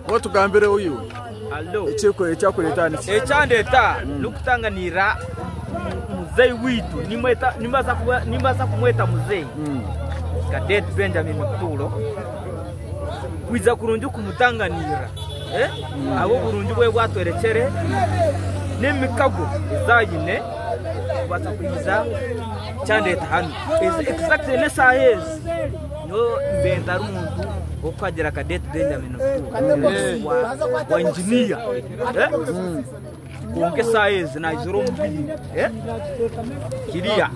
Otugambire oyu ekyakureeta aha niki? Ekyandeeta n'okutanganirira muzeeyi waitu nimbaasa kumweta muzeeyi Cadet Benjamin Mutuuro kwija kurungi kumutanganirira ahabw'oburungi bwe obu atworekire n'emikago ezi aine kubaasa kwija kyandeeta hanu. Exactly n'eshaaha ezi nyowe mbaire ntari muntu w'okuhagira Cadet Benjamin Mutuuro wa engineer kwonka eshaaha ezi naizire omu bwire kiriya.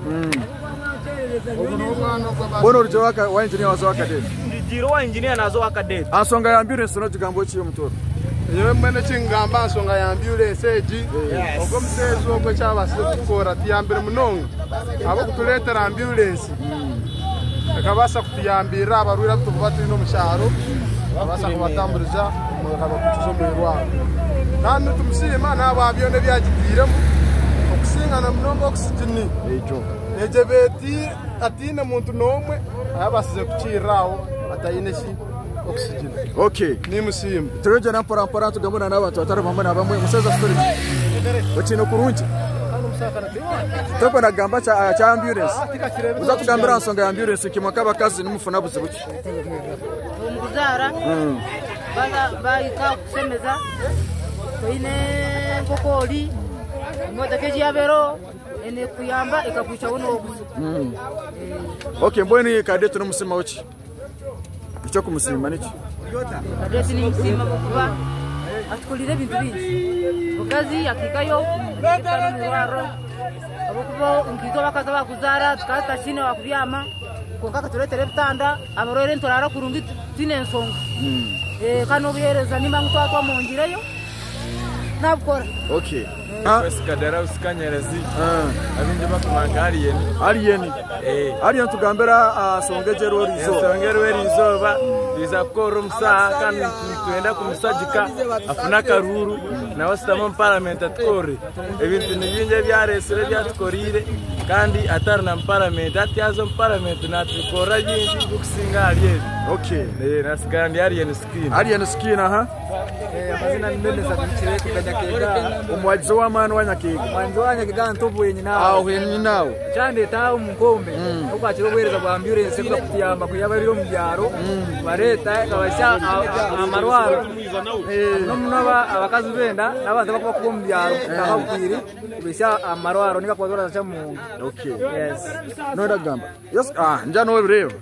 Mbwenu orugire owa engineer waaza owa Cadet? Ndugiire owa engineer naaza owa Cadet. Aha nshonga ya ambulance nogigamba ki Omutooro? Nyowe mbwenu eki nkugamba aha nshonga ya ambyurensi egi, ogwo omushaija ogwo eki abaasize kutukora atuyambire munonga ahabw'okutureetera ambyurensi ekabaasa kutuyambirira aha barwaire abu turikuba twine omu kyaro tukabaasa kubatamburiza ekabakukiza omu irwariro. Kandi nitumusiima n'ahabwa byona ebi agitairemu okusinga na munonga okisigini egyo eba etaine muntu n'omwe ayabaasize kukirira aho ataine ki. Oxygen. Okay. Nimusiima. Turegyera mpora mpora tugambira n'abantu batari bamwe na bamwe. Omushaija ashutamire. Okiine kurungi. Turikwenda kugamba kya kya ambulance. Oza kugambira aha nsonga ya ambulance nkimwe nk'abakazi nimufuna buzibu ki? Omu kuzaara bahika kushemeza toine nk'oku ori emotoka egi yaaba eriho eine kukuyamba ekakuhikyaho n'obuzibu. Okay, mbwenu Cadet nomusiimaho ki? Eky'okumusiima niki? Kadeesi nimusiima ahabw'okuba atukorire ebintu bingi. Omukazi akahikayo akatwara omu irwariro ahabw'okuba nkaitwe abakazi abakuzaara tukaba tutakiine ahakubyama kwonka akatureetera ebitanda, abarwaire nituraara kurungi titwine nshonga. Kandi n'obuheereza nimba ngu twaba twamwongiireyo nabukora. Okay. Kwesiga Daraus Kanyerezi abingi bakumanya nka Alien. Alien. Alien tugambire aha nsonga egi eriho eriizooba. Ensonga eriho eriizooba twija kukorera omusaha kandi nitwenda kumusagika afune akaruuru nawe ashutame omu paramenti atukorere. Ebintu ni bingi ebi areetsire ebi atukoreire kandi atari na mu paramenti. Hati yaaza omu paramenti naatukorera bingi ebirikusinga ahari ebi. Okay. Nasigara ndi Alien Skin. Alien Skin aha. Amazina ni Memeza Bikire kuruga Nyakega. Omuwagizi ow'amaani owa Nyakega. Omuwagizi owa Nyakega nti obwenyi naawe. Aho henyini aho. Ekyandeeta aha omu nkombe n'okwakira obuheereza bwa ambyurensi erikutuyamba kwiha abarwaire omu byaro kubareeta ekabahitsya aha marwariro. Muno muno abakazi b'enda n'abantu abarikuba kuba omu byaro kutababwire kubahitsya aha marwariro ninga kubatwara omu Okay. Noyenda kugamba? Yes, ah, nja nobireeba.